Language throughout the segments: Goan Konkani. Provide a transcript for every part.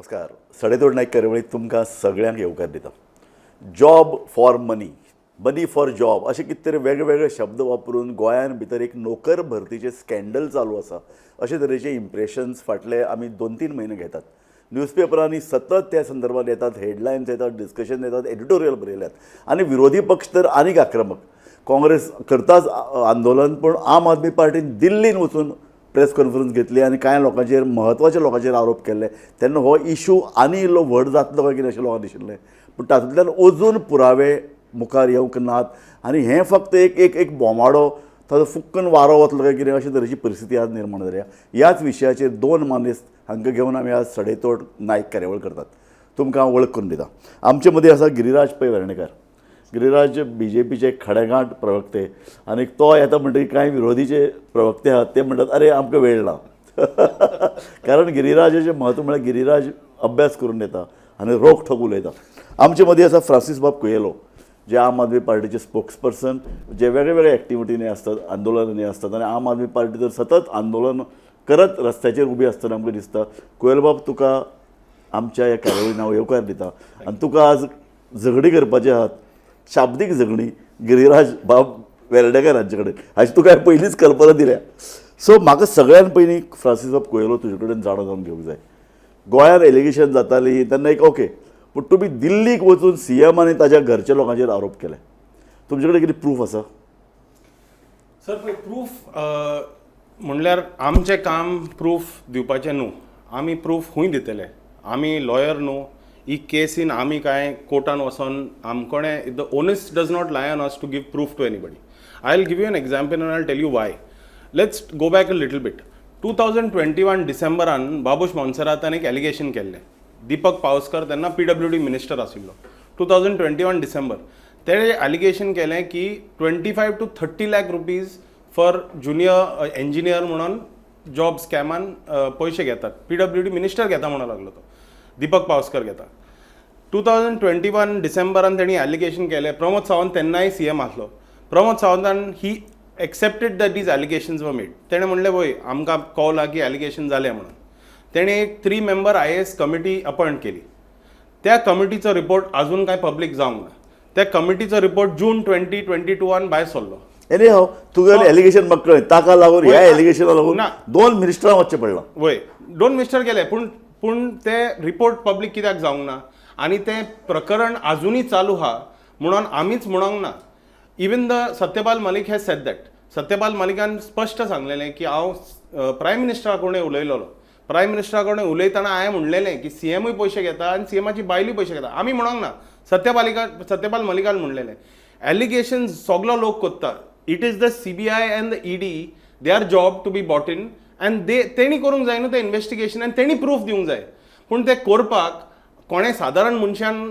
नमस्कार. सडेतोड नायक कार्यावळीत तुमकां सगळ्यांक येवकार दिता. Job for money, money for job अशे कितें तरी वेगळे वेगळे शब्द वापरून गोंयान भितर एक नोकर भरतीचें स्कँडल चालू आसा अशे तरेचे इम्प्रेशन्स फाटले आमी 2-3 म्हयने घेतात. न्यूजपेपरांनी सतत त्या संदर्भात येतात, हेडलायन्स येतात, डिस्कशन येतात, एडिटोरियल बरयल्यात आनी विरोधी पक्ष तर आनीक आक्रमक. काँग्रेस करताच आंदोलन, पूण आम आदमी पार्टीन दिल्लीन वचून प्रेस कॉन्फरन्स घेतली आनी कांय लोकांचेर, म्हत्वाच्या लोकांचेर आरोप केल्ले. तेन्ना हो इशू आनी इल्लो व्हड जातलो काय कितें अशें लोकांक दिशिल्लें, पूण तातूंतल्यान अजून पुरावे मुखार येवंक नात आनी हें फक्त एक एक एक बोमाडो, ताजो फुक्कन वारो वतलो काय कितें अशे तरेची परिस्थिती आज निर्माण जाल्या. ह्याच विशयाचेर दोन मानेस्त हांकां घेवन आमी आज सडेतोड नायक कार्यावळ करतात. तुमकां हांव वळख करून दिता. आमचे मदीं आसा गिरिराज पै वेर्णेकर. गिरिराज बीजेपीचे खडेगांठ प्रवक्ते आनी तो येता म्हणटकीर कांय विरोधीचे प्रवक्ते आहात ते म्हणटात, अरे आमकां वेळ ना. कारण गिरिराजाचें म्हत्व म्हळ्यार गिरिराज अभ्यास करून येता आनी रोखठोक उलयता. आमचे मदीं आसा फ्रांसीस बाब कुयेलो, जे आम आदमी पार्टीचे स्पोक्सपर्सन, जे वेगळे वेगळे एक्टिविटीनी आसतात, आंदोलनांनी आसतात आनी आम आदमी पार्टी तर सतत आंदोलन करत रस्त्याचेर उबी आसतना आमकां दिसता. कुयेलो बाब, तुका आमच्या ह्या कार्यावळीन हांव येवकार दिता आनी तुका आज झगडी करपाची आहात, शाब्दीक झगडी गिरिराज बाब वेर्णेकर हांचे कडेन, हाची तुका हांवें पयलींच कल्पना दिल्या. सो म्हाका सगळ्यान पयलीं फ्रांसीस बाब कुयेलो तुजे कडेन जाणा जावन घेवंक जाय. गोंयांत एलिगेशन जाताली तेन्ना एक ओके, पूण तुमी दिल्लीक वचून सीएम आनी ताज्या घरच्या लोकांचेर आरोप केले. तुमचे कडेन कितें प्रूफ आसा? सर, पळय, प्रूफ म्हणल्यार आमचें काम प्रूफ दिवपाचें न्हू. आमी प्रूफ खूंय दितले? आमी लॉयर न्हू. ही केसीन आमी कांय कोर्टान वचोन आमकोणे, the onus does not lie on us to give proof to anybody. I will give you an example and I tell you why. Let's go back a little bit. 2021 डिसेंबरान Babush मोन्सेरातान एक एलिगेशन केल्लें. दीपक पावसकर तेन्ना पीडब्ल्यूडी मिनिस्टर आशिल्लो. 2021 डिसेंबर ते एलिगेशन केलें की 25 to 30 lakh rupees for junior engineer म्हणून जॉब स्कॅमान पयशे घेतात, पीडब्ल्यूडी मिनिस्टर घेता म्हणून लागलो. तो दीपक पावसकर घेता. 2021 डिसेंबरान तेणी एलिगेशन केलें. प्रमोद सावंत तेन्नाय सीएम आसलो. Pramod सावंतान he accepted that these allegations were made. तेणें म्हणलें, वय, आमकां कळलां की एलिगेशन जालें म्हणून. तेणें एक three member IAS committee appoint केली. त्या कमिटीचो रिपोर्ट अजून कांय पब्लीक जावंक ना. त्या कमिटीचो रिपोर्ट जून 2022 भायर सरलो. एनी हाव, तुगेलें एलिगेशन म्हाका कळ्ळें. ताका लागून, ह्या एलिगेशना लागून ना. दोन मिनिस्टरांक वचचें पडलां. वय, दोन मिनिस्टर गेले, पूण पूण ते रिपोर्ट पब्लीक कित्याक जावंक ना आनी तें प्रकरण आजुनूय चालू आहा म्हणून आमीच म्हणोंक ना. Even the Satyapal Malik has said that. Satyapal मलिकान स्पश्ट सांगलेलें की हांव प्रायम मिनिस्टरा कडेन उलयलेलो. प्रायम मिनिस्टरा कडेन उलयतना हांवें म्हणलेलें की सीएमूय पयशे घेता आनी सीएमाची बायलूय पयशे घेता. आमी म्हणोंक ना, सत्यपाल मलिकान म्हणलेलें. एलिगेशन सगलो लोक करता. It is the CBI and the ED, their job to be brought in and they तेणी करूंक जाय न्हू तें इन्वेस्टिगेशन आनी तेणी प्रूफ दिवंक जाय. पूण तें करपाक कोणें सादारण मनशान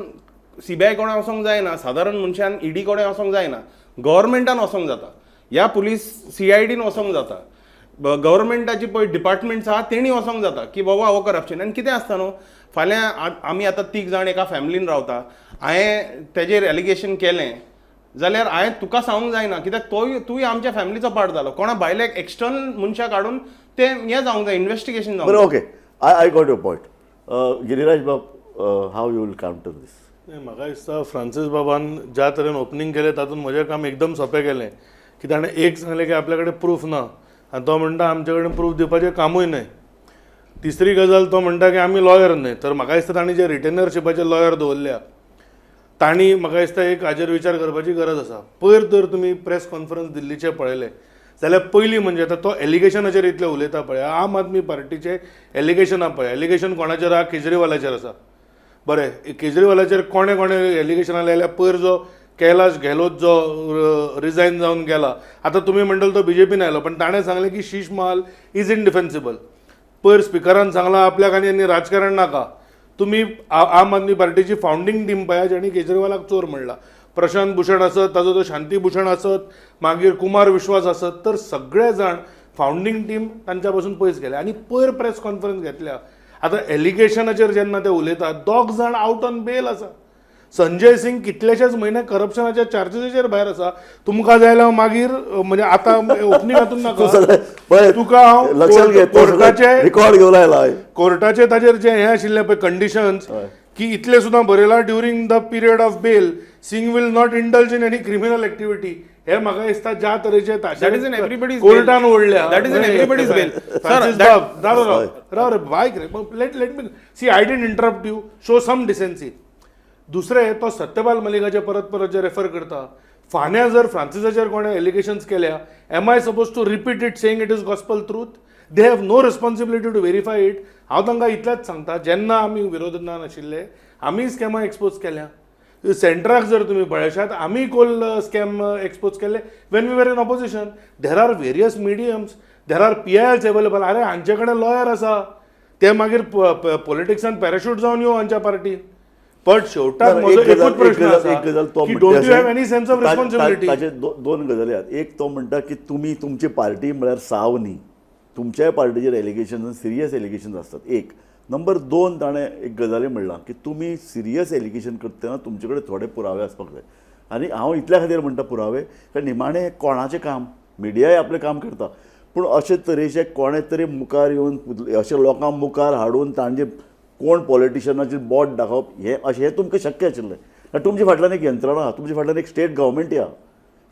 सीबीआय कडेन वचोंक जायना, सादारण मनशान ईडी कडेन वचोंक जायना. गव्हर्मेंटान वचोंक जाता या पुलीस सीआयडीन वचोंक जाता. गव्हर्मेंटाची पळय डिपार्टमेंट्स आहा, तेणी वचोंक जाता की बाबा हो करप्शन. आनी कितें आसता न्हू, फाल्यां आमी आतां तीग जाण एका फॅमिलीन रावता. हांवें तेजेर एलिगेशन केलें जाल्यार हांवें तुका सांगूंक जायना, कित्याक तोय तूंय आमच्या फॅमिलीचो पार्ट जालो. कोणा भायल्याक एक्सटर्नल मनशाक हाडून तें हें जावंक जाय, इन्वेस्टिगेशन जावंक. बरें, okay, I got your point. Giriraj Bab, how you will counter this? नाही, म्हाका दिसता फ्रांसीस बाबान ज्या तरेन ओपनींग केलें तातूंत म्हजें काम एकदम सोंपें केलें की ताणें एक सांगलें की आपल्या कडेन प्रूफ ना आनी तो म्हणटा आमचे कडेन प्रूफ दिवपाचें कामूय न्हय. तिसरी गजाल, तो म्हणटा की आमी लॉयर न्हय. तर म्हाका दिसता तांणी जे रिटेनरशिपाचे लॉयर दवरल्या तांणी म्हाका दिसता एक हाजेर विचार करपाची गरज आसा. पयर जर तुमी प्रेस कॉन्फरन्स दिल्लीचे पळयले जाल्यार पयलीं म्हणजे आतां तो एलिगेशनाचेर इतलें उलयता पळय, आम आदमी पार्टीचे एलिगेशनां पळय. एलिगेशन कोणाचेर आहा? केजरीवालाचेर आसा. बरें, केजरीवालाचेर कोणे कोणे एलिगेशनां लायल्या? पयर जो कैलाश गेहलोत जो रिजायन जावन गेला, आतां तुमी म्हणटले तो बीजेपीन आयलो, पण ताणें सांगलें की शीश महाल is इनडिफेन्सिबल. पयर स्पिकरान सांगलां आपल्याक आनी आनी राजकारण नाका. तुमी आम आदमी पार्टीची फावंडींग टीम पळया, जाणी केजरीवालाक चोर म्हणला. प्रशांत भूषण आसत, ताजो तो शांती भूषण आसत, मागीर कुमार विश्वास आसत, तर सगळे जाण फावंडींग टीम तांच्या पासून पयस गेले. आनी पयर प्रेस कॉन्फरन्स घेतल्या, आतां एलिगेशनाचेर जेन्ना ते उलयतात, दोग जाण आवट ऑन बेल आसा. संजय सिंग कितलेशेच म्हयने करप्शनाच्या चार्जीसाचेर भायर आसा. तुमकां जाय जाल्यार हांव मागीर म्हणजे आतां ओपनिंगातून नाका, पळय तुका हांव लक्षात घे, कोर्टाचे रिकॉर्ड घेवन आयला. कोर्टाचे ताजेर जे हे आशिल्ले पळय कंडिशन्स की इतले सुद्दां बरयला, during the period of bail Singh will not indulge in any criminal activity. हे म्हाका दिसता ज्या तरेचे That is in everybody's कोर्टान bail. ओडल्या. That is in everybody's bail. Sir, Francis that- बाब, राव राव राव रे बायक रे, let let me see, I didn't interrupt you, show some decency. दुसरें, तो सत्यपाल मलिकाचे परत परत जे रेफर करता, फाल्यां जर फ्रांसिसाचेर कोणें एलिगेशन्स केल्या, am I suppose to repeat it saying it is gospel truth? They have no responsibility to verify it. हांव तांकां इतलेंच सांगता, जेन्ना आमी विरोधान आशिल्ले आमी स्कॅमां एक्सपोज केल्या. सेंट्राक जर तुमी पळयशात, आमी कोल स्कॅम एक्सपोज केल्ले when we were in opposition. There are various mediums, there are PILs available. अरे हांचे कडेन लॉयर आसा, ते मागीर पॉलिटिक्सान पॅराशूट जावन येवं हांच्या पार्टीन. बट शेवटाक ना, म्हजो एक गजाल एकूच एक प्रश्न गजाल आसा एक गजाल तो की म्हणटा don't you have अशें, एनी सेन्स ऑफ रिस्पॉन्सिबिलिटी? ताचे दोन गजाली आहात. एक तो म्हणटा की तुमी तुमची पार्टी म्हळ्यार साव न्ही, तुमच्याय पार्टीचेर एलिगेशन, सिरियस एलिगेशन आसतात. एक नंबर दोन, ताणें एक गजाली म्हणलां की तुमी सिरियस एलिगेशन करता तेन्ना तुमचे कडेन थोडे पुरावे आसपाक जाय. आनी हांव इतल्या खातीर म्हणटा पुरावे, कारण निमाणें कोणाचें काम, मिडियाय आपलें काम करता, पूण अशे तरेचे कोणें तरी मुखार येवन अशे लोकां मुखार हाडून तांचे कोण पॉलिटिशनाचेर बोट दाखोवप हें अशें हें तुमकां शक्य आशिल्लें. कारण तुमच्या फाटल्यान एक यंत्रणा आहा, तुमच्या फाटल्यान एक स्टेट गव्हर्मेंट आहा.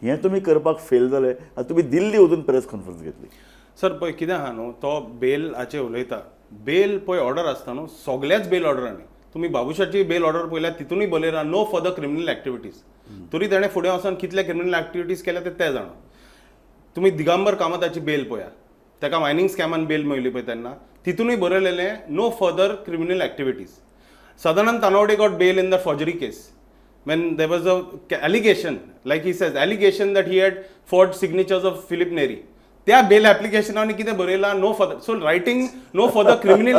हें तुमी करपाक फेल जाले आनी तुमी दिल्ली वचून प्रेस कॉन्फरन्स घेतली. सर पळय कितें आहा न्हू, तो बेलाचेर उलयता. बेल पळय ऑर्डर आसता न्हू सगल्याच बेल ऑर्डरांनी, तुमी बाबुशाची बेल ऑर्डर पळयल्यार तितूनय बरयला नो फर्दर क्रिमिनल एक्टिविटीज. तरी तेणें फुडें वचोन कितले क्रिमिनल एक्टिविटीज केल्या ते ते जाणा. तुमी दिगंबर कामताची बेल पळया, ताका मायनींग स्कॅमान बेल मेळ्ळी पळय तेन्ना, तितूनय बरयलेलें no further criminal activities. Sadanand Tanavade got bail in the forgery case when there was a allegation, like he says, allegation that he had forged signatures of Philip Neri. त्या बेल ऍप्लिकेशनान कितें बरयलां, no further. So writing no further criminal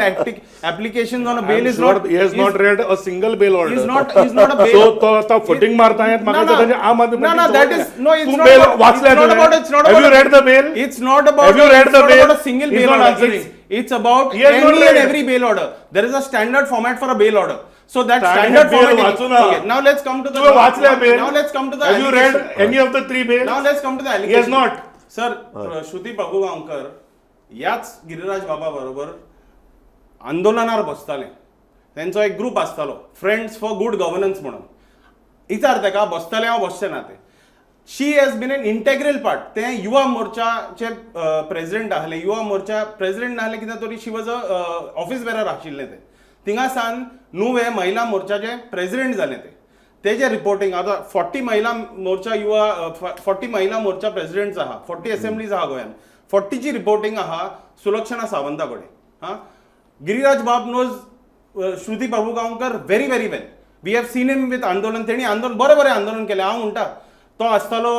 application on a bail is not he has not read a single bail order. Is not a bail. So तो आता फटींग मारता हें म्हाका दिसता तांचे आम आदमी ना ना, that is no, it's तूं not bail about, वाचल्या it's not तुवें? about, it's not Have about you read the bail? It's not about, Have you read it's the not bail? about a single He's bail not order. answering. It's about He has not any read and it. every bail order. There is a standard format for a bail order. So that ताणें standard bail format. वाचूं ना. Okay, now let's come to the तुवें वाचल्या bail? Now let's come to the Have you read allegation. any of the three bails? Now let's come to the He has allegation. not. Sir, Shruti Prabhugaonkar याच गिरिराज बाबा बरोबर आंदोलनार बसताले. तेंचो एक ग्रूप आसतालो, फ्रेंड्स फॉर गुड गव्हर्नन्स म्हणून. विचार तेका बसतले हांव बसचे ना ते. She has been an integral part. ते युवा मोर्चाचे प्रेसिडेंट आहले, युवा मोर्चा प्रेसिडेंट नासले कितें तरी she was a office bearer आशिल्ले ते. थिंगा सान न्हू हे महिला मोर्चाचे प्रेसिडेंट जाले ते. तेजे रिपोर्टिंग आतां 40 महिला मोर्चा युवा 40 महिला मोर्चा प्रेसिडेंट्स आहा, 40 असेंब्लीज आहा गोंयान, 40ची रिपोर्टिंग आहा सुलक्षणा सावंता कडेन. हां, गिरिराज बाब knows Shruti Prabhugaonkar very very well. We have seen him with आंदोलन. तेणी आंदोलन बरें बरें आंदोलन केलें. हांव म्हणटा तो आसतालो,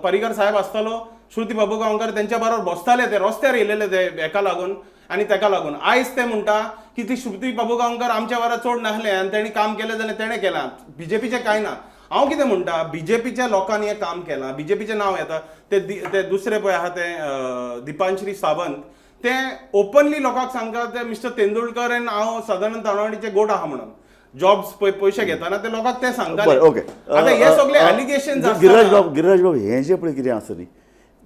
पर्रीकर साहेब आसतालो, श्रुती प्रभुगांवकर तेंच्या बरोबर बसताले, ते रस्त्यार येयलेले ते हेका लागून आनी तेका लागून. आयज ते म्हणटा की ती श्रुती प्रभुगांवकर आमच्या बरोबर चड नासले आनी तेणी काम केलें जाल्यार तेणें केलां, बीजेपीचें कांय ना. हांव कितें म्हणटा, बीजेपीच्या लोकांनी हें काम केलां, बीजेपीचें नांव येता. ते ते दुसरे पळय आहा ते दीपांश्री सावंत, ते ओपनली लोकांक सांगता ते मिस्टर तेंडुलकर आनी हांव सदानंद तानावडीचे गोट आहा म्हणून. जॉब्स पयशे घेताना ते लोकांक ते सांगताले. बरें, ओके. आतां हे सगळे एलिगेशन. गिरिराज बाब, गिरिराज बाब, हें जें पळय कितें आसा न्ही,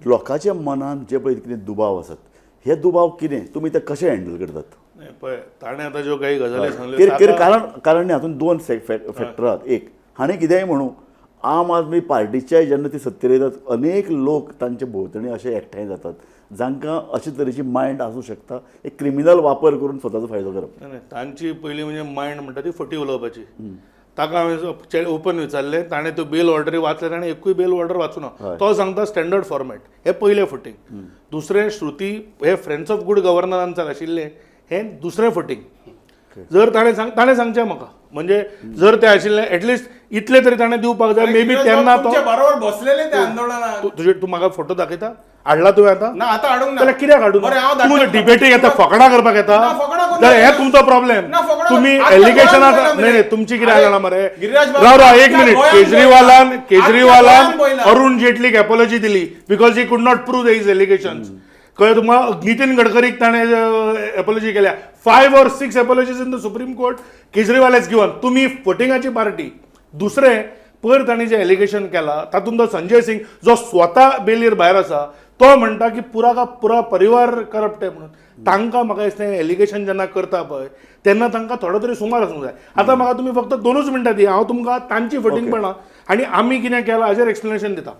लोकांच्या मनान जे पळय कितें दुबाव आसात, हे दुबाव कितें तुमी ते कशे हँडल करतात? नाही, पळय ताणें आतां ज्यो काही गजाली सांगल्यो कितें कारण, कारण न्ही हातूंत दोन फॅक्टर आहात. एक, हाणें कितेंय म्हणूं, आम आदमी पार्टीच्याय जेन्ना ती सत्तेर येतात अनेक लोक तांचे भोंवतणी अशे एकठांय जातात जांकां अशे तरेची मायंड आसूं शकता, एक क्रिमिनल वापर करून स्वताचो फायदो करप. नाही, नाही, तांची पयलीं म्हणजे मायंड म्हणटा ती फटी उलोवपाची. ताका हांवें ओपन विचारलें, ताणें त्यो बेल ऑर्डरी वाचले, ताणें एकूय बेल ऑर्डर वाचूना. तो सांगता स्टँडर्ड फॉर्मेट. हें पयलें फटींग. दुसरें, श्रुती हे फ्रेंड्स ऑफ गुड गव्हर्नन्सान आशिल्लें, हें दुसरें फटींग. जर ताणें सांग ताणें सांगचें म्हाका, म्हणजे जर ते आशिल्लें एटलिस्ट इतलें तरी ताणें दिवपाक जाय. मे बी तेन्ना तो बरोबर बसलेले ते आंदोलनाक. तुजे तूं म्हाका फोटो दाखयता, हाडला तुवें आतां? ना, आतां हाडूंक ना. जाल्यार कित्याक हाडूं? बरें, हांव तूं धाडटा. डिबेटीक येता, फकणां करपाक येता? ना, फकणां करूंक जाल्यार ना. हे तुमचो प्रॉब्लेम. ना, फकणां तुमी आख्ख्या एलिगेशनां गोंयांत पळयलां नाही नाही, तुमची कितें अरे, जाणा मरे, गिरिराज बाब, राव राव एक आख्ख्या मिनिट. गोंयांत केजरीवालान पळयलां. केजरीवालान आख्ख्या गोंयांत पळयलां. अरुण जेटलीक एपोलॉजी दिली because he could not prove his allegations. कळ्ळें तुमकां? नितीन गडकरीक ताणें एपोलॉजी केल्या. 5 or 6 apologies in the Supreme Court Kejriwal has given. तुमी फटिंगाची पार्टी. दुसरें, पयर तांणी जें एलिगेशन केलां तातूंत तो संजय सिंग जो स्वता बेलीर भायर आसा तो म्हणटा की पुरा का पुरा परिवार करप्ट आहे म्हणून. तांकां म्हाका दिसता एलिगेशन जेन्ना करता पळय तेन्ना तांकां थोडो तरी सुमार आसूंक जाय. आतां म्हाका तुमी फक्त 2च मिनटां दी, हांव तुमकां तांची फटींगपणां आनी आमी कितें केलां हाजेर एक्सप्लेनेशन दिता.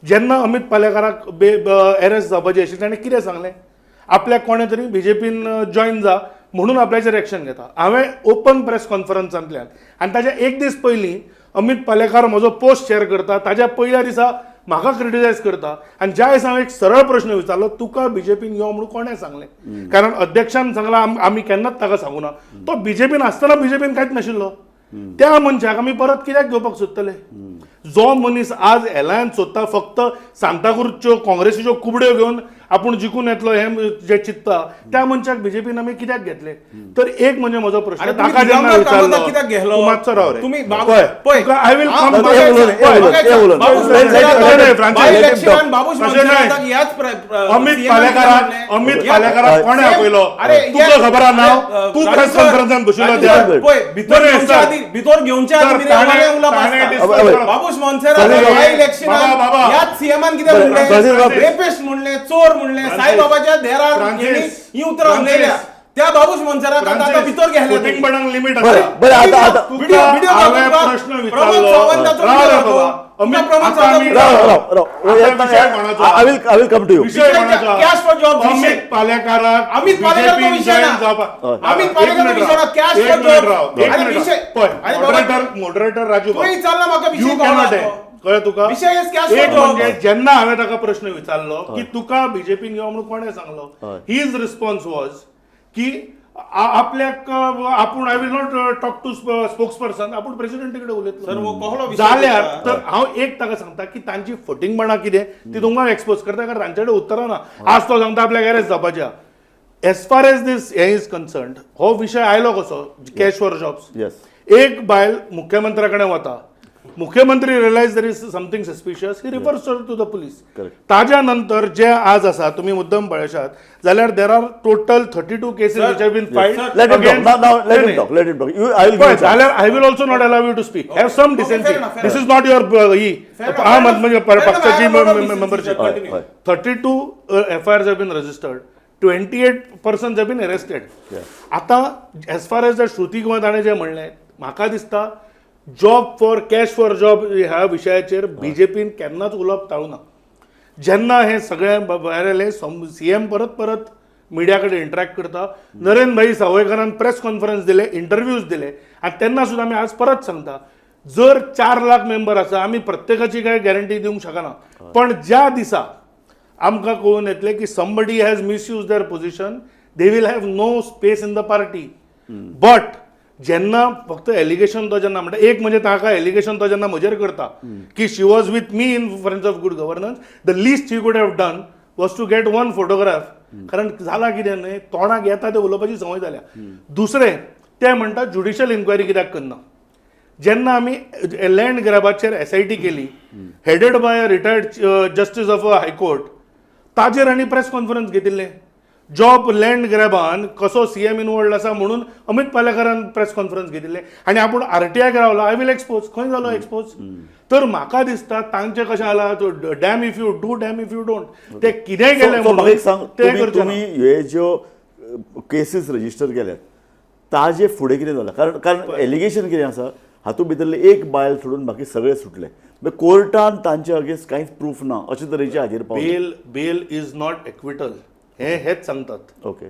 जेन्ना अमित पालेकाराक एरेस्ट जावपाची आशिल्ली ताणें कितें सांगलें, आपल्याक कोणें तरी बीजेपीन जॉयन जा म्हणून आपल्याचेर एक्शन घेता. हांवें ओपन प्रेस कॉन्फरन्सांतल्यान आनी ताच्या एक दीस पयलीं अमित पालेकार म्हजो पोस्ट शेअर करता, ताज्या पयल्या दिसा म्हाका क्रिटिसायज करता आनी ज्या दिसा हांवें एक सरळ प्रश्न विचारलो, तुका बीजेपीन यो म्हणून कोणें सांगलें, कारण अध्यक्षान सांगलां आमी केन्नाच ताका सांगूना, तो बीजेपीन आसतना बीजेपीन कांयच नाशिल्लो, त्या मनशाक आमी परत कित्याक घेवपाक सोदतले? जो मनीस आज एलायन्स सोदता फक्त सांताक्रूजच्यो काँग्रेसीच्यो कुबड्यो घेवन आपूण जिखून येतलो हें जे चिंतता त्या मनशाक बीजेपीन आमी कित्याक घेतले? तर एक म्हणजे म्हजो प्रश्न ताका जेन्ना विचारलो, मातसो राव रे, I will come. Amit पालेकाराक, Amit पालेकाराक कोणें आपयलो तुका खबर आहा नांव? तूं प्रेस कॉन्फरन्सान बशिल्लो. भितर घेवच्या आदी बाबूश मोन्सेरात ह्याच सीएमान कितें म्हणलें, रेपिस्ट म्हणलें, चोर म्हणलें, साईबाबाच्या देरार ही उतरां उलयल्या. त्या बाबूश मोन्सेरात आतां भितर घेतले. लिमीट आसा. प्रश्न विचारलो. अमित पालेकाराक, अमित पालेकार मॉडरेटर राजू कळ्ळें तुका? एक म्हणजे जेन्ना हांवें ताका प्रश्न विचारलो की तुका बीजेपीन यो म्हणून कोणें सांगलो, his response was की आपल्याक आपूण I will not talk to spokesperson, आपूण प्रेसिडेंटी कडेन उलयतलो. जाल्यार तर हांव एक ताका सांगता की तांची फटींगपणां कितें ती तुमकां एक्सपोज करता, कारण तांचे कडेन उत्तरां ना. आज तो सांगता आपल्याक अरेस्ट जावपाचें. एज फार एज दीस हें is concerned, हो विशय आयलो कसो, कॅश फॉर जॉब्स. एक बायल मुख्यमंत्र्या कडेन वता, मुख्यमंत्री realise there is something suspicious, he refers to the police. ताज्या नंतर जे आज आसा तुमी मुद्दम पळयशात जाल्यार there are total 32 cases which have been filed. जाल्यार I will also not allow you to speak. Have some decency. This is not your ही आम आदमी पक्षाची membership. 32 FIRs have been registered, 28 persons have been arrested. आतां as far as the Shruti Kumar ताणें जें म्हणलें, म्हाका दिसता job for cash for job ह्या विशयाचेर बीजेपीन केन्नाच उलोवप टाळूना. जेन्ना हें सगळें भायर आयलें, सीएम परत परत मिडिया कडेन इंटरॅक्ट करता, नरेंद्र भाई सावयकारान प्रेस कॉन्फरन्स दिले, इंटरव्यूज दिले, आनी तेन्ना सुद्दां आमी आज परत सांगता, जर 4 लाख मेंबर आसा आमी प्रत्येकाची काय गॅरंटी दिवंक शकना, पण ज्या दिसा आमकां कळून येतलें की somebody has misuse their position, they will have no space in the party. But जेन्ना फक्त एलिगेशन तो जेन्ना म्हणटा, एक म्हणजे ताका एलिगेशन तो जेन्ना म्हजेर करता की she was with me in Friends of Good Governance, the least he could have done was to get one photograph. कारण जाला कितें न्हय, तोंडाक येता तें उलोवपाची संवय जाल्या. दुसरें ते म्हणटा ज्युडिशियल इन्क्वायरी कित्याक करना. जेन्ना आमी लँड ग्रॅबाचेर एसआयटी केली, headed by a retired justice of a high court, ताजेर आनी प्रेस कॉन्फरन्स घेतिल्लें. जॉब लँड ग्रॅबान कसो सीएम इनवॉल्ड आसा म्हणून अमित पालेकारान प्रेस कॉन्फरन्स घेतिल्लें आनी आपूण आरटीआयक रावला, I will expose. खंय जालो एक्सपोज? तर म्हाका दिसता तांचें कशें जाला, damn if you do, damn if you don't. ते कितेंय केलें म्हाका एक सांग, ते करचें. तुमी हे ज्यो केसीस रजिस्टर केल्यात ताजे फुडें कितें जालां? कारण कारण एलिगेशन कितें आसा, हातूंत भितरले एक बायल सोडून बाकी सगळे सुटले, कोर्टान तांचे अगेन्स्ट कांयच प्रूफ ना अशे तरेचे हाजेर पावले. Bail is not acquittal हे हेच सांगतात. ओके.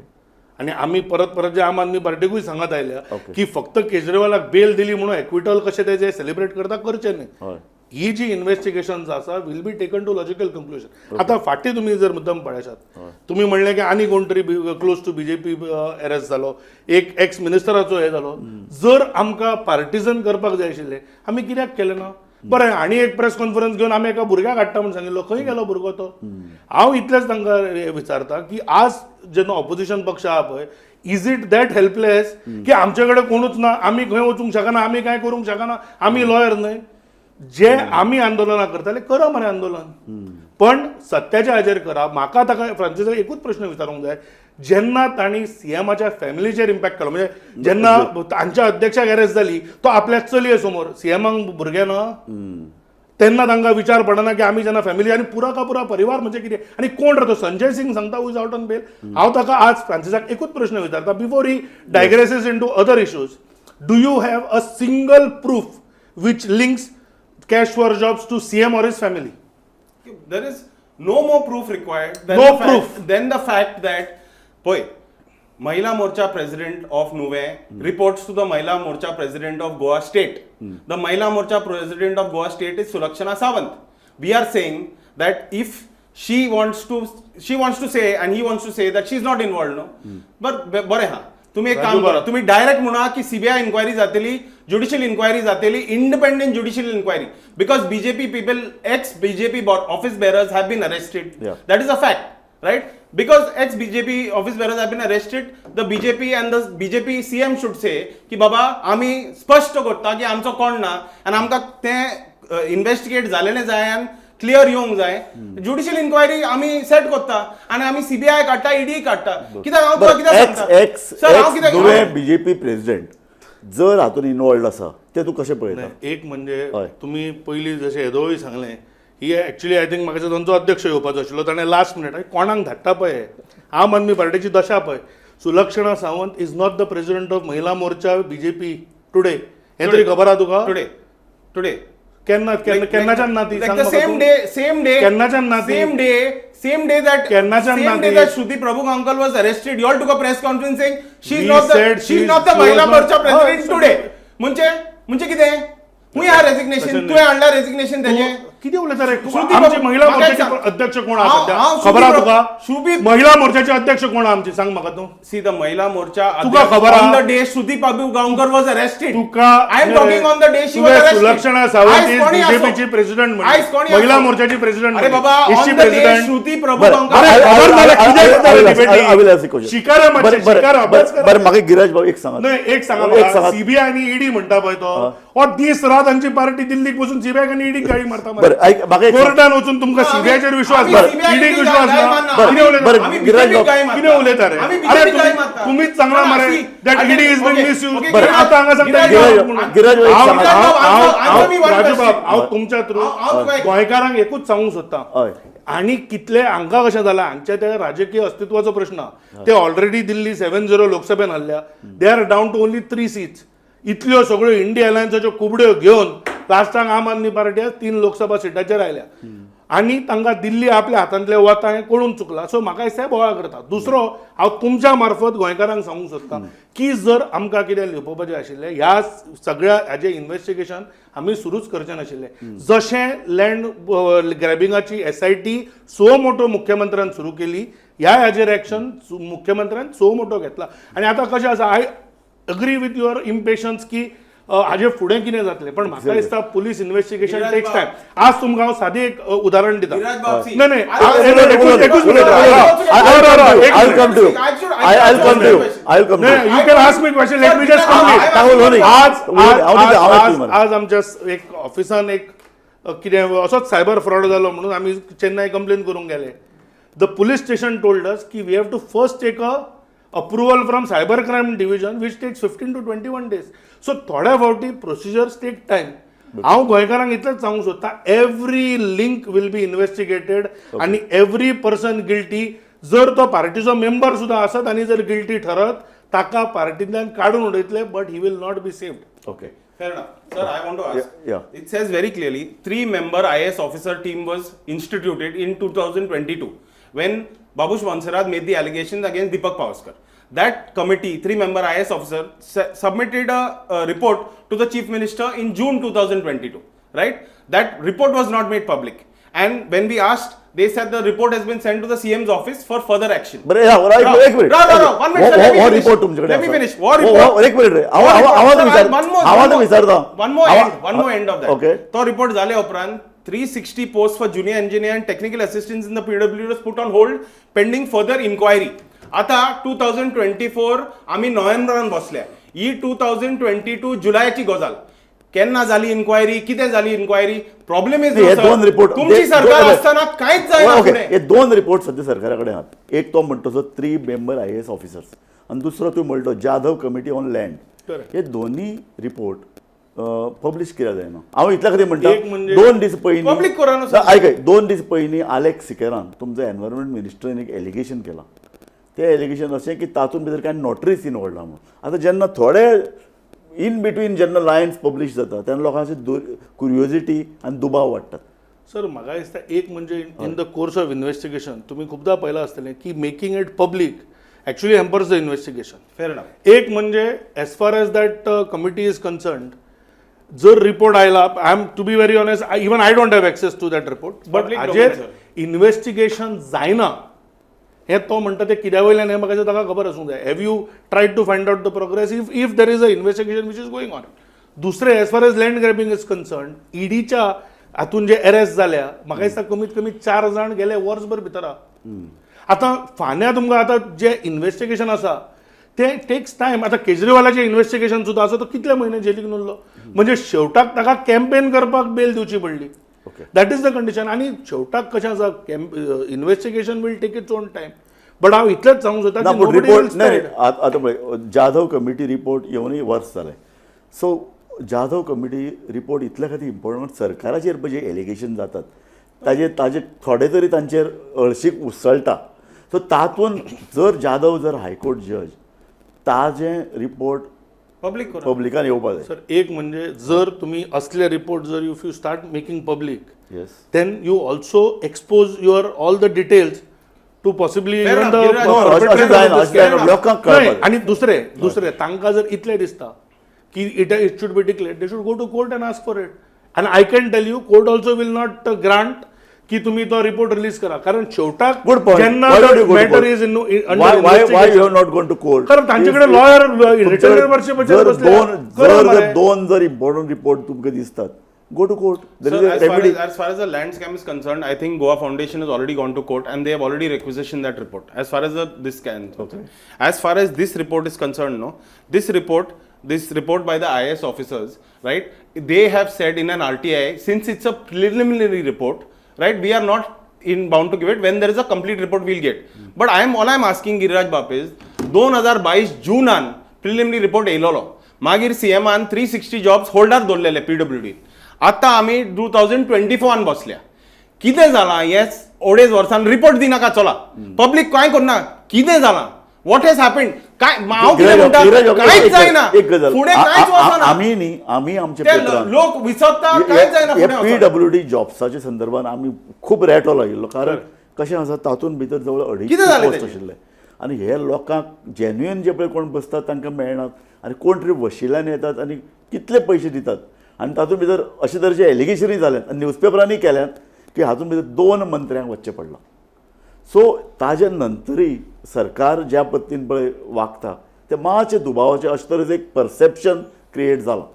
आनी आमी परत परत जे आम आदमी पार्टीकूय सांगत आयल्या की फक्त केजरीवालाक बेल दिली म्हणून एक्विटल कशें ते जे सेलिब्रेट करता करचें न्हय. ही जी इन्व्हेस्टिगेशन आसा will be taken to logical conclusion. आतां फाटीं तुमी जर मुद्दम पळयशात, तुमी म्हणलें की आनी कोण तरी क्लोज टू बीजेपी अरेस्ट जालो, एक एक्स मिनिस्टराचो हे जालो. जर आमकां पार्टिजन करपाक जाय आशिल्लें आमी कित्याक केलें ना? बरें, आनी एक प्रेस कॉन्फरन्स घेवन आमी एका भुरग्याक हाडटा म्हूण सांगिल्लो, खंय गेलो भुरगो तो? हांव इतलेंच तांकां विचारता की आज जेन्ना ऑपोजिशन पक्ष आहा पळय, is it that helpless की आमचे कडेन कोणूच ना, आमी खंय वचूंक शकना, आमी कांय करूंक शकना, आमी लॉयर न्हय? जे आमी आंदोलनां करताले, करा मरे आंदोलन, पण सत्याच्या हाजेर करा. म्हाका ताका फ्रांसीसाक एकूच प्रश्न विचारूंक जाय, जेन्ना तांणी सीएमाच्या फॅमिलीचेर इम्पॅक्ट केलो, म्हणजे जेन्ना तांच्या अध्यक्षाक अरेस्ट जाली तो आपल्या चलये समोर, सीएमाक भुरगें ना, तेन्ना तांकां विचार पडना की आमी जेन्ना फॅमिली आनी पुरा का पुरा परिवार म्हणजे कितें आनी कोण रे तो संजय सिंग सांगता who is out on bail. हांव ताका आज फ्रांसिसाक एकूच प्रश्न विचारता, before he digresses into other issues, do you have a single proof which links cash for jobs to CM or his family? There is no more proof required than No the fact, proof. Than the fact that पळय, Mahila Morcha president of Nuvem reports to the Mahila Morcha president of Goa state. The Mahila Morcha president of Goa state is Sulakshana Sawant. We are saying that if she wants to say and he wants to say that she is not involved, no. बर, बरें हा, तुम्ही एक काम राजू करा, तुम्ही डायरेक्ट म्हणा की सीबीआय इन्क्वायरी जातली, ज्युडिशियल इन्क्वायरी जातली, independent judicial inquiry, because BJP people, ex BJP office bearers have been arrested. That is a fact, right? Because ex BJP office bearers have been arrested, the BJP and the BJP CM should say की बाबा आमी स्पश्ट करता की आमचो कोण ना आनी आमकां तें इन्व्हेस्टिगेट जालेलें जाय आनी क्लियर येवंक जाय. ज्युडिशियल इन्क्वायरी आमी सेट करता आनी आमी सीबीआय काडटा, ईडी काडटा. कित्याक हांव तुका कित्याक एक्स सांगता एक्स सर, हांव एक्स कित्याक नुवें बीजेपी प्रेसिडेंट जर हातून इनवॉल्ड आसा तें तूं कशें पळयता? एक म्हणजे तुमी पयलीं जशें येदोळूय सांगलें, ही एक्चुली I think म्हाका दिसता तांचो अध्यक्ष येवपाचो आशिल्लो, ताणें लास्ट मिनट कोणाक धाडटा पळय. आम आदमी पार्टीची दशा पळय. Sulakshana Sawant is not the president of Mahila Morcha BJP today, हें तरी खबर आहा तुका? Today, today. केन्ना केन्ना केन्नाच्यान ना ती? Like सांग the म्हाका same तूं. day, same day. केन्नाच्यान ना ती? Same day, same day that केन्नाच्यान same ना day ती? that Shruti Prabhugaonkar was arrested, you all took a press conference saying she's We not the said she's not the she was Mahila not- Morcha president today. म्हणजे कितें? खंय आहा रेजिग्नेशन? तशें तुवें हाडला रेजिग्नेशन तेजें? कितें उलयता रे तूं? श्रुती आमची प्रभू- महिला म्हाका एक मोर्चाचे सांग. अध्यक्ष कोण आहा हांव- सध्या, हांव खबर आहा श्रुती तुका? महिला मोर्चाचे अध्यक्ष कोण आहा आमची, सांग म्हाका तूं. See, the Mahila Morcha तुका खबर on आहा? the day Shruti Prabhugaonkar was arrested. तुका I am talking on the day she was तुवें arrested. Sulakshana Sawant आयज is कोणी आसो. बीजेपीची प्रेसिडेंट, आयज कोणी महिला आसो. मोर्चाची प्रेसिडेंट. अरे बाबा, is she on the day president? Shruti बरं, प्रभुगांवकर अरे, खबर मला कितें जाता रे debate? I will ask a question. Shikara मातशें, बरं, बरं, शिकारा, अभ्यास बरं, करा. बरं, म्हाका गिराज बाबू एक सांगात. न्हय, एक सांगा एक म्हाका, सांगात. सीबीआय आनी ईडी म्हणटा पळय तो, हो दीस रात आमची पार्टी दिल्लीक वचून सीबीआय आनी ईडीक गाळी मारता. बरं, ऐक, म्हाका एक सांग. कोर्टान वचून तुमकां आमी- सीबीआयचेर विश्वास आमी ना, CBI ईडीक गाय विश्वास ना, मारना. कितें उलयता? बरं, आमी गिराज BJP बाब, गाय मारता. कितें उलयता रे? आमी अरे BJP गाय तुम्ही मारता. तुम्हीच सांगला ना, मरे see, that I ED is being okay, misused. okay, बरं. गिराज- आता हांगा सांगता गिराज गिराज- बाब, गिराज बाब, एक हांव- सांगात. हांव- हांव- answer me one Raju बाब, question. हांव तुमच्या थ्रू हांव तुका एक- गोंयकारांक एकूच सांगूंक सोदता, हय. आणि कितले हांकां कशें जालां, हांच्या त्या राजकीय अस्तित्वाचो प्रश्न. ते already Delhi 7-0 लोकसभेन हरल्या, they are down to only 3 seats. इतल्यो सगळ्यो इंडिया अलायन्साच्यो कुबड्यो घेवन लास्टाक आम आदमी पार्टी आज 3 लोकसभा सिटाचेर आयल्या आनी तांकां दिल्ली आपल्या हातांतले वता हें कळून चुकलां. सो म्हाका दिसता बोवाळ करता. दुसरो, हांव तुमच्या मार्फत गोंयकारांक सांगूंक सोदता की जर आमकां कितें लिपोवपाचें आशिल्लें, ह्या सगळ्या हाजें इन्वेस्टिगेशन आमी सुरूच करचें नाशिल्लें. जशें लँड ग्रॅबिंगाची एसआयटी सो मोटो मुख्यमंत्र्यान सुरू केली, ह्या हाजेर एक्शन मुख्यमंत्र्यान सो मोटो घेतला. आनी आतां कशें आसा, I agree with your impatience की हाजे फुडें कितें जातलें, पण म्हाका दिसता पुलीस इन्व्हेस्टिगेशन गिराज टेक्स बाब. टायम. आज तुमकां हांव सादें एक उदाहरण दिता. गिराज बाब, see, न्हय न्हय, I- एकूच एकूच minute. I'll come to you. एक I'll minute. come to you. I'll come to you. I'll come to you. You can ask me question, let me just complete. आज आज आज आज आज आमच्या एक ऑफिसान एक कितें असोच सायबर फ्रॉड जालो म्हणून आमी चेन्नय कंप्लेन करूंक गेले. The police station told us की we have to first take a approval from cyber crime division, which takes 15 to 21 days. So थोड्या फावटी प्रोसिजर्स टेक टायम. हांव गोंयकारांक इतलेंच सांगूंक सोदता, every link will be investigated आनी एवरी पर्सन गिल्टी, जर तो पार्टीचो मेंबर सुद्दां आसत आनी जर गिल्टी ठरत, ताका पार्टींतल्यान काडून उडयतले, but he will not be saved. Okay. Fair enough. Sir, I want to ask. Yeah. It says very clearly, three-member IAS officer team was instituted in 2022 when Babush Monserrat made the allegations against Deepak Pawaskar. That committee, three-member IAS officer, submitted a report to the Chief Minister in June 2022. Right? That report was not made public. And when we asked, they said the report has been sent to the CM's office for further action. बरं, राव, एक एक मिनिट. राव, राव, राव, one minute, sir, let me हो finish. Report तुमच्याकडे Let me आसा. finish. हो report. हो, एक मिनिट रे, हांव हांव हांवाच विचार हांवाच विचारता. One more end, one more end of that. Okay. तो रिपोर्ट झाले उपरांत 360 post for junior engineer and technical assistant in the PWD was put on hold pending further inquiry. आता 2024 आमी नोव्हेंबरान बसल्या, ही 2022 जुलयाची गजाल. केन्ना जाली इन्क्वायरी, कितें जाली इन्क्वायरी, प्रॉब्लेम is हे दोन रिपोर्ट तुमची सरकार आसतना कांयच जायना ओके फुडें. हे दोन रिपोर्ट सध्या सरकारा कडेन आहात. एक तो म्हणटा तो 3 member IAS officers आनी दुसरो तूं म्हणटा Jadhav committee on land. Correct. हे दोन्ही रिपोर्ट पब्लिश कित्याक जायना? हांव इतल्या खातीर म्हणटा, एक म्हणजे- 2 दीस पयलीं Public करा न्हू, sir. आयक आयक, 2 दीस पयलीं आलेक्स सिकेरान तुमचो एनवायरमेंट मिनिस्टरान एक एलिगेशन केलां. तें एलिगेशन अशें की तातूंत भितर कांय नोटरीज इनवॉल्ड आहा म्हणून. आतां जेन्ना थोडे इन बिटवीन जेन्ना लायन्स पब्लिश जाता तेन्ना लोकांची कुरियोजिटी आनी दुबाव वाडटात. सर, म्हाका दिसता एक म्हणजे in the course of investigation तुम्ही खूपदा पळयलां आसतलें की making it public actually hampers the investigation. Fair enough. एक म्हणजे as far as that committee is concerned, जर रिपोर्ट आयला, I am to be very honest, even I don't have access to that report, but Public हाजेर domain, sir. Investigation जायना हें तो म्हणटा तें कित्या वयल्यान हें म्हाका दिसता ताका खबर आसूंक जाय. Have you tried to find out the progress if there is a investigation which is going on? दुसरें, as far as land grabbing is concerned, ईडीच्या हातून जे अरेस्ट जाल्या, म्हाका दिसता कमीत कमी चार जाण गेले वर्सभर भितर आहा. आतां फाल्यां तुमकां आतां जें इन्वेस्टिगेशन आसा तें टेक्स टायम. आतां केजरीवालाचें इन्वेस्टिगेशन सुद्दां आसा, तो कितले म्हयने जेलीक उरलो. म्हणजे शेवटाक ताका कॅम्पेन करपाक बेल दिवची पडली. That is the condition. आनी शेवटाक कशें आसा, investigation will take its own time, but हांव इतलेंच सांगूंक सोदता ना की पूण nobody report will नाही spare. आतां पळय, जाधव कमिटी रिपोर्ट येवनूय वर्स जालें. सो जाधव कमिटी रिपोर्ट इतल्या खातीर इम्पॉर्टंट, सरकाराचेर पळय जे एलिगेशन जातात ताजे ताजे थोडे तरी तांचेर हळशीक उसळटा. सो तातूंत जर जाधव जर हायकोर्ट जज, ताजें रिपोर्ट पब्लीक करा. पब्लिकान येवपा जाय. सर, एक म्हणजे जर तुम्ही असले रिपोर्ट जर if you start making public, then you also expose your all the details to possibly Fair even enough, the Giriraj. No, अशें जायना, अशें जायना, लोकांक कळपाक जाय. आणि दुसरे दुसरे तांकां जर इतलें दिसता की it should be declared, they should go to court and ask for it. And I can tell you, court also will not grant की तुम्ही तो रिपोर्ट रिलीज करा, कारण शेवटाक Good point. जेन्ना Why don't you go to matter court? Is in Why you have not gone to court? कारण तांचे कडेन lawyer, retired वर्षे जर बसले. दोन जर जर दोन जर इम्पॉर्टंट रिपोर्ट तुमकां दिसतात, go to court, there Sir, is a as far remedy. as far as the land scam is concerned, I think Goa Foundation has already gone to court and they have already requisitioned that report. As far as this can, as far as this report is concerned, no, this report by the IAS officers, right? They have said in an RTI, since it's a preliminary report, right? We are not in bound to give it. When there is a complete report, we'll get. But I am all I'm asking Giriraj Bap is, 2022 जूनान preliminary report येयलोलो, मागीर सीएमान 360 जॉब्स होल्डार दवरलेले पीडब्ल्यूडी. आतां आमी 2024 बसल्या. कितें जालां हे अडेज वर्सान? रिपोर्ट दिनाका, चला, पब्लीक कांय करना. कितें जालां? What has happened? काय हांव कितें म्हणटा, कांयच जायना एक गजाल, फुडें, कांयच वचना. आमी न्ही, आमी आमच्या ते पेपरान लोक विसरता, कांयच जायना फुडें पी वचोन. डब्ल्यू डी जॉब्साच्या संदर्भात आमी खूब रेटो लायिल्लो, कारण कशें आसा, तातूंत भितर जवळ कितें 250 जालें पोस्ट तेजें? आशिल्ले आनी हे लोकांक जेन्युइन जे पळय कोण बसतात तांकां मेळनात आनी कोण तरी वशिल्यान येतात आनी कितले पयशे दितात. आनी तातूंत भितर अशे तरेचे एलिगेशनूय जाल्यात आनी न्यूजपेपरांनी केल्यात की हातूंत भितर दोन मंत्र्यांक वचचें पडलां. सो ताजे नंतरय सरकार ज्या पद्दतीन पळय वागता तें मातशें दुबावाचें, अशें तरेचें एक परसेप्शन क्रिएट जालां.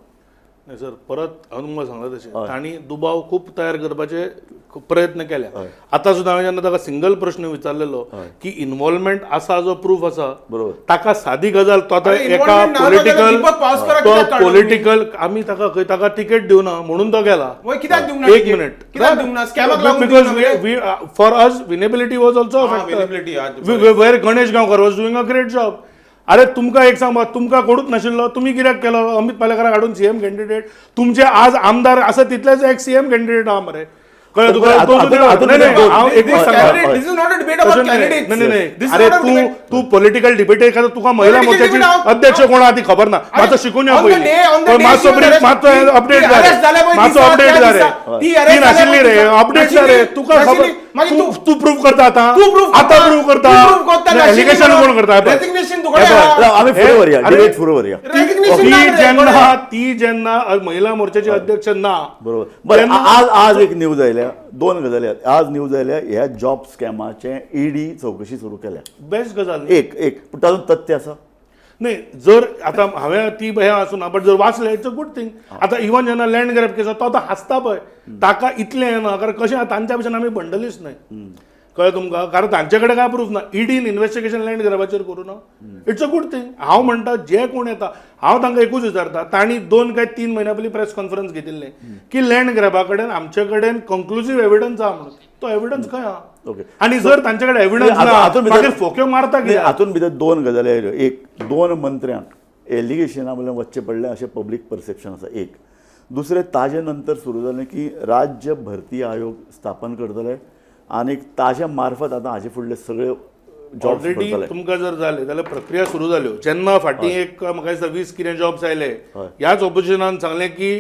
नाही सर, परत हांव तुमकां सांगला तशें तांणी दुबाव खूब तयार करपाचे खूब प्रयत्न केल्या. आतां सुद्दां हांवें जेन्ना ताका सिंगल प्रश्न विचारलेलो की इन्वॉल्वमेंट आसा जो प्रूफ आसा, ताका सादी गजाल, तो आतां अरे, एका involvement ना जाल्यार पॉलिटिकल दीपक पावसकराक तो कित्याक काडलो? पॉलिटिकल आमी ताका खंय ताका तिकेट दिवना म्हणून तो गेला. वय, कित्याक दिवंक ना एक ticket? Minute. कित्याक दिवंक ना? स्कॅमाक लागून because दिवंक ना? We for us winnability was also winnability, हा, where Ganesh Gaonkar was doing a great job. अरे, तुमकां एक सांग, तुमकां कोणूच नाशिल्लो, तुमी कित्याक केलो अमित पालेकराक हाडून सीएम कॅन्डिडेट? तुमचे आज आमदार आसा तितलेच एक सीएम कॅन्डिडेट आहा मरे, कळ्ळें तुका? आतां- तो सुद्दां- आतां- नाही, नाही, हांव This एक सांगता. This is not a debate about तशें नाही. candidates. नाही, नाही, This is अरे not a तू debate. तू पॉलिटिकल डिबेट एखादं तुका महिला Political मोर्चाची debate हांव- अध्यक्ष कोण आहा ती खबर ना. मातसो शिकून यो On the पयलीं. day- on the पण day मातसो she was brief, arrested, मातसो ती- अपडेट ती जाय arrest जाल्या पळय मातसो दिसा, अपडेट त्या जाय दिसा. रे. ती arrest ती जाल्या नाशिल्ली पळय रे, दिसा. अपडेट जाय रे. नाशिल्ली, तुका खबर नाशिल्ली. मागीर तू तू प्रूफ करता आतां. तू proof आतां करता. प्रूफ करता. तू proof करता. नाशिल्ली एलिगेशन म्हणून. कोण करता? हे पळय. Resignation तुकडे हे पळय. आहा. आमी फुडें व्हरया, अरे, डिबेट फुडें व्हरया. Resignation ती ना रे, जेन्ना ती जेन्ना महिला मोर्चाची अध्यक्ष ना, बरोबर बरें. तेन्ना- आज आज एक न्यूज आयल्या, दोन गजाली आहात. आज न्यूज आयल्या, ह्या जॉब स्कॅमाचें ईडी चवकशी सुरू केल्या. बेस्ट गजाल न्ही. एक एक पूण तातूंत तथ्य आसा? नाही, जर आता हांवें ती हें आसूं ना, बट जर वाचलें, it's a good thing. आतां इवन जेन्ना लँड ग्रॅब केस, तो आतां हांसता पळय, ताका इतलें येना, कारण कशें आहा, तांच्या भशेन आमी बंडलीच न्हय. कळ्ळें तुमकां? कारण तांचे कडेन काय प्रूफ ना. ईडीन इन्व्हेस्टिगेशन लँड ग्रॅबाचेर करूं ना, it's a good thing. हांव म्हणटा जे कोण येता, हांव तांकां एकूच विचारता, तांणी 2 काय 3 म्हयन्या पयलीं प्रेस कॉन्फरन्स घेतिल्लें की लँड ग्रॅबा कडेन आमचे कडेन कंक्लुसीव एविडन्स आहा म्हणून. तो एविडन्स खंय आहा? आनी जर तांचे कडेन एविडन्स ना, हातूंत भितर- मागीर फोक्यो मारता कित्याक? हातूंत भितर दोन गजाली आयल्यो. एक, दोन मंत्र्यांक एलिगेशना वयल्यान वचचें पडलें अशें पब्लीक परसेप्शन आसा. एक दुसरें, ताजे नंतर सुरू जालें की राज्य भरती आयोग स्थापन करतले आनी ताज्या मार्फत आतां हाजे फुडले सगळे जॉब्स ऑलरेडी करतले. तुमकां जर जालें जाल्यार प्रक्रिया सुरू जाल्यो. जेन्ना फाटीं एक म्हाका दिसता 20 कितें जॉब्स आयले, ह्याच ऑपोजिशनान सांगलें की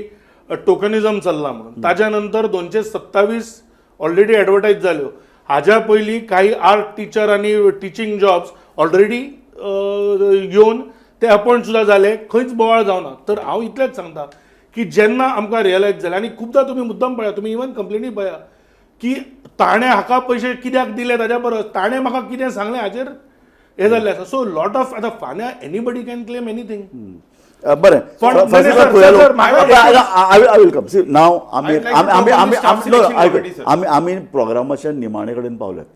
टोकनिजम चल्लां म्हणून. ताज्या नंतर 227 ऑलरेडी एडवर्टायज जाल्यो. हाज्या पयलीं काही आर्ट टिचर आनी टिचींग जॉब्स ऑलरेडी येवन ते अपॉयंट सुद्दां जाले, खंयच बोवाळ जावना. तर हांव इतलेंच सांगता की जेन्ना आमकां रियलायज जालें, आनी खुबदां तुमी मुद्दम पळया, तुमी इवन कंप्लेनी पळया की ताणें हाका पयशे कित्याक दिले ताज्या परस ताणें म्हाका कितें सांगलें हाजेर हें जाल्लें आसा. सो लॉट ऑफ आतां फाल्यां anybody can claim anything. बरें. पण नाही, sir, sir, I will come. See, now आमी I'd like to आमी talk on आमी the staff selection committee, sir. आमी आमी प्रोग्रामाच्या निमाणे कडेन पावल्यात.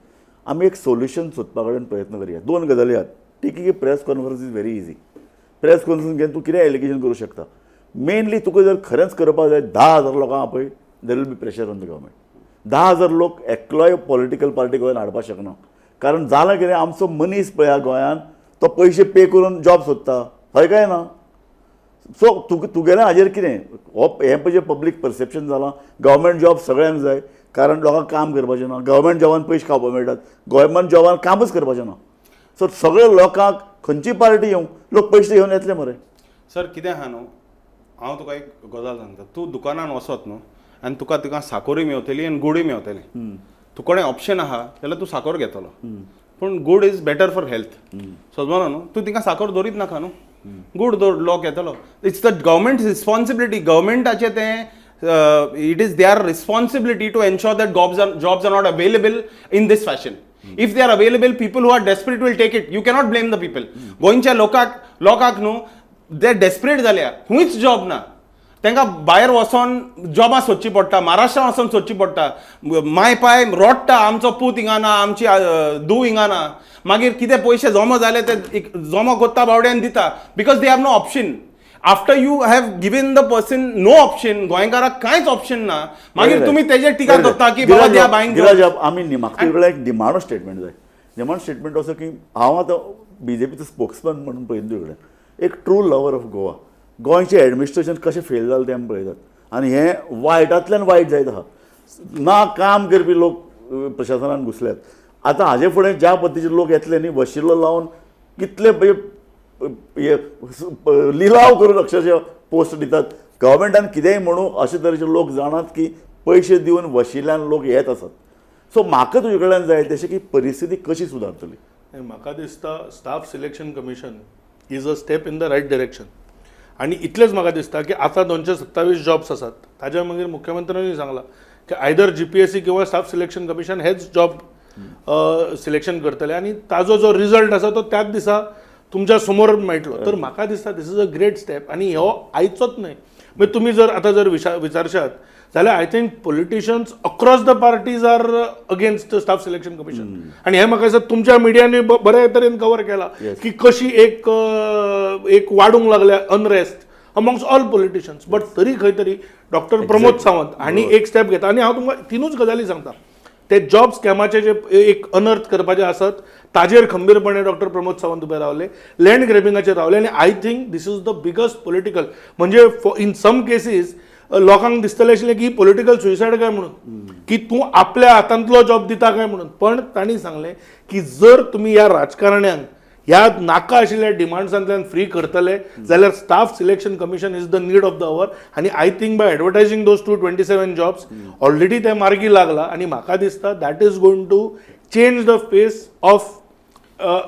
आमी एक सोल्युशन सोदपा कडेन प्रयत्न करया. दोन गजाली आहात. ठीक की press conference is very easy. Press conference घेवन तूं कितें एलिगेशन करूं शकता. मेनली तुका जर खरेंच करपाक जाय, 10,000 लोकांक आपय, there will be pressure on the government. 10,000 लोक एकलोय पॉलिटिकल पार्टी गोंयान हाडपाक शकना. कारण जालां कितें, आमचो मनीस पळया गोंयान तो पयशे पे करून जॉब सोदता, हय काय ना? सो तुगेलें हाजेर कितें हो हें पळय पब्लीक परसेप्शन जालां, गव्हर्मेंट जॉब सगळ्यांक जाय, कारण लोकांक काम करपाचें ना, गव्हर्मेंट जॉबान पयशे खावपाक मेळटात, गव्हर्मेंट जॉबान कामच करपाचें ना. सो सगळे लोकांक खंयची पार्टी येवं, लोक पयशे घेवन येतले मरे. सर, कितें आहा न्हू, हांव तुका एक गजाल सांगता. तूं दुकानान वचत न्हू आनी तुका थिंगा साकोरूय मेवतली आनी गुडूय मेवतली. तुकडे ऑप्शन आहा जाल्यार तूं साकोर घेतलो, पूण good is better for health समजलो न्हू. तूं थिंगा साकोर दवरीत नाका न्हू, गुड दवर, लोक येतलो. It's the government responsibility. गव्हर्मेंटाचें तें, it is their responsibility to ensure that jobs are not available in this fashion. If they are available, people who are desperate will take it. You cannot blame the people. गोंयच्या लोकांक न्हू ते डेस्परेट जाल्या. खंयच जॉब ना तांकां. भायर वचोन जॉबां सोदची पडटा, महाराष्ट्रान वचोन सोदची पडटा. माय पाय रोडटा, आमचो पूत हिंगा ना, आमची धूव हिंगा ना. मागीर कितें पयशे जमो जाले ते जमो कोत्ता बावड्यान दिता, because they have no option. After you have given the person no option, गोंयकाराक कांयच ऑप्शन ना, मागीर तुमी तेजेर टिका करता की बाबा द्या बायंक. गिराज, आमी म्हाका तुजे एक निमाणो स्टेटमेंट जाय. निमाणो स्टेटमेंट असो की हांव आतां बीजेपीचो स्पोक्समन म्हणून पळयना तुजे कडेन, एक ट्रू लवर ऑफ गोवा. गोंयचें एडमिनिस्ट्रेशन कशें फेल जालें तें आमी पळयतात आनी हें वायटांतल्यान वायट जायत आहा. ना काम करपी लोक प्रशासनान घुसल्यात. आतां हाजे फुडें ज्या पद्दतीचे लोक येतले न्ही, वशिलो लावन कितले हे लिलाव करून अक्षरशः पोस्ट दितात गव्हर्मेंटान कितेंय म्हणू, अशे तरेचे लोक जाणात की पयशे दिवन वशिल्यान लोक येत आसात. सो म्हाका तुजे कडल्यान जाय तशें की परिस्थिती कशी सुदारतली? म्हाका दिसता staff selection commission is a step in the right direction. आनी इतलेंच म्हाका दिसता की आतां 227 जॉब्स आसात, ताज्या मागीर मुख्यमंत्र्यांनी सांगलां की आयदर जीपीएससी किंवा स्टाफ सिलेक्शन कमिशन हेच जॉब सिलेक्शन करतले आनी ताजो जो रिजल्ट आसा तो त्याच दिसा तुमच्या समोर मेळटलो. तर म्हाका दिसता this is a great step. आनी हो आयचोच न्हय, म्हणजे तुमी जर आतां जर विचारशात जाल्यार I think politicians across the parties are against staff selection commission. आनी हें म्हाका दिसता तुमच्या मिडियांनी बऱ्या तरेन कवर केला की कशी एक वाडूंक लागल्या unrest amongst all politicians. But तरी खंय तरी डॉक्टर प्रमोद सावंत हांणी एक स्टेप घेता. आनी हांव तुमकां तिनूच गजाली सांगता. ते जॉब स्कॅमाचे जे एक अनर्थ करपाचे आसत ताजेर खंबीरपणे डॉक्टर प्रमोद सावंत उबे रावले, लँड ग्रेबिंगाचेर रावले. आनी I think this is the biggest political, म्हणजे इन सम केसीस लोकांक दिसतलें आशिल्लें की पॉलिटिकल सुसायड काय म्हणून, की तूं आपल्या हातांतलो जॉब दिता काय म्हणून. पण तांणी सांगलें की जर तुमी ह्या राजकारण्यांक ह्या नाका आशिल्ल्या डिमांड्सांतल्यान फ्री करतले जाल्यार staff selection commission is the need of the hour. आनी I think by advertising those 227 jobs already ते मार्गी लागला. आनी म्हाका दिसता that is going to change the face of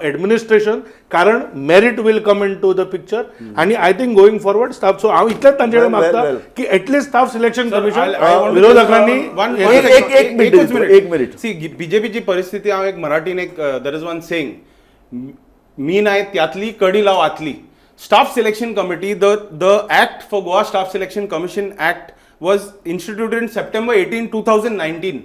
administration, कारण merit will come into the picture. आणि I think going forward staff, so हांव इतलेंच तांचे कडेन मागता की at least staff selection commission विरोधकांनी एक मिनिट, एक मिनिट. सी, बीजेपीची परिस्थिती हांव एक मराठीन एक, there is one saying, मी नाही त्यातली, कडी लाव आतली. Staff selection committee, the act for Goa Staff Selection Commission Act was instituted in September 18, 2019.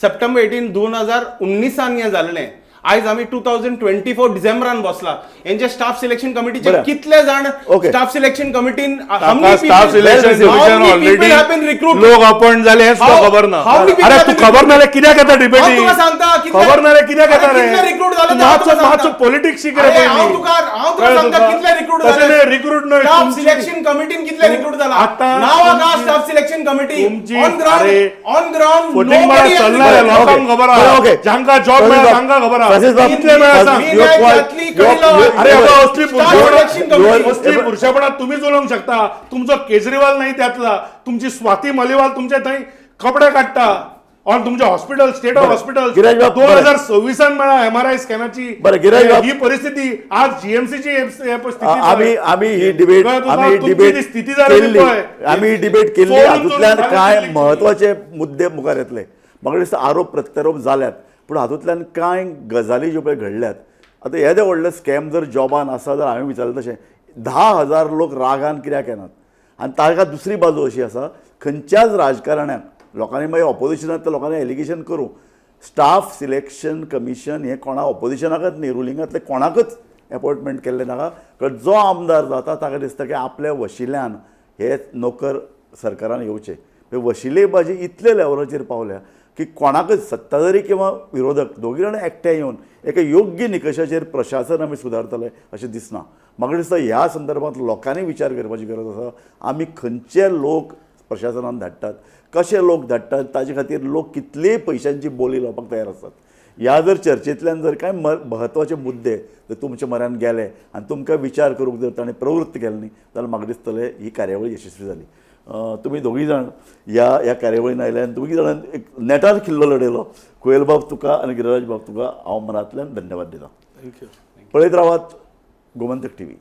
सप्टेंबर 18 2019 हें जाल्लें. आयज आमी 2024 डिसेंबरान बसला. हेंचे स्टाफ सिलेक्शन कमिटीचे बरें. कितले जाण स्टाफ सिलेक्शन कमिटीन स्टाफ सिलेक्शन कमिशन ऑलरेडी लोक अपॉइंट जाले हें सुद्दां खबर ना. अरे तूं खबर ना कित्याक येता डिबेटी? हांव तुका सांगता कितले- खबर ना कित्याक येता अरे रे? कितले recruit जाले ते हांव मातसो तुका सांगता. मातसो पॉलिटिक्स शिक रे अरे पयलीं. हांव तुका हांव तुका कळ्ळें सांगता तुका? कितले रिक्रूट तशें जाले. न्हय, रिक्रूट न्हय, स्टाफ तुमची- सिलेक्शन कमिटीन कितले रिक्रूट जाला आतां नांव आहा तुमची- स्टाफ सिलेक्शन कमिटी तुमची- ऑन ग्राउंड अरे, ऑन ग्राउंड फटींग मारा चलना रे, लोकांक खबर आहा. जांकां जॉब मेळ्ळा तांकां खबर आहा. कितले मेळ्ळा सांग. अरे बाबा, असली पुरुषापणा असली पुरुषापणा तुम्हीच उलोवंक शकता. तुमचो केजरीवाल नाही त्यातला, तुमची स्वाती मलिवाल तुमचे थंय कपडे काडटा ऑन तुमचे hospital, state of hospital. Girish बाब, 2026 मेळ्ळा एमआरआय स्कॅनाची. बरें, गिरीश बाब. ही परिस्थिती आज जीएमसीची स्थिती. आमी आमी ही डिबेट कळ्ळें तुका? आमी तुमची डिबेट ती स्थिती जाली केल्ली पळय. आमी ही डिबेट केल्ली. चोरून हातूंतल्यान चोरून कांय जाली. म्हत्वाचे मुद्दे मुखार येतले. म्हाका दिसता आरोप प्रत्यारोप जाल्यात, पूण हातूंतल्यान कांय गजाली ज्यो पळय घडल्यात. आतां येदे व्हडले स्कॅम जर जॉबान आसा जाल्यार हांवें विचारलें तशें 10,000 लोक रागान कित्याक येनात? आनी ताका दुसरी बाजू अशी आसा, खंयच्याच राजकारण्याक लोकांनी मागीर ऑपोजिशनांतल्या लोकांनी एलिगेशन करूं, स्टाफ सिलेक्शन कमिशन हें कोणा ऑपोजिशनाकच न्ही, रुलिंगांतले कोणाकच एपॉयंटमेंट केल्लें नाका. कारण जो आमदार जाता ताका दिसता की आपल्या वशिल्यान हे नोकर सरकारान येवचे. वशिलेबाजी इतले लेवलाचेर पावल्या की कोणाकच सत्ताधारी किंवा विरोधक दोगी जाण एकठांय येवन एका योग्य निकशाचेर प्रशासन आमी सुदारतले अशें दिसना. म्हाका दिसता ह्या संदर्भात लोकांनी विचार करपाची गरज आसा. आमी खंयचे लोक प्रशासनान धाडटात, कशे लोक धाडटात, ताजे खातीर लोक कितलेय पयशांची बोली लावपाक तयार आसतात. ह्या जर चर्चेंतल्यान जर कांय म्हत्वाचे मुद्दे जर तुमच्या म्हऱ्यान गेले आनी तुमकां विचार करूंक जर ताणें प्रवृत्त केलें न्ही जाल्यार म्हाका दिसतलें ही कार्यावळ यशस्वी जाली. तुमी दोगूय जाण ह्या ह्या कार्यावळीन आयले आनी दोगूय जाणान एक नेटान किल्लो लडयलो. कोयल बाब तुका आनी गिरिराज बाब तुका हांव मनांतल्यान धन्यवाद दिता. Thank you. पळयत रावात गोमंतक टीव्ही.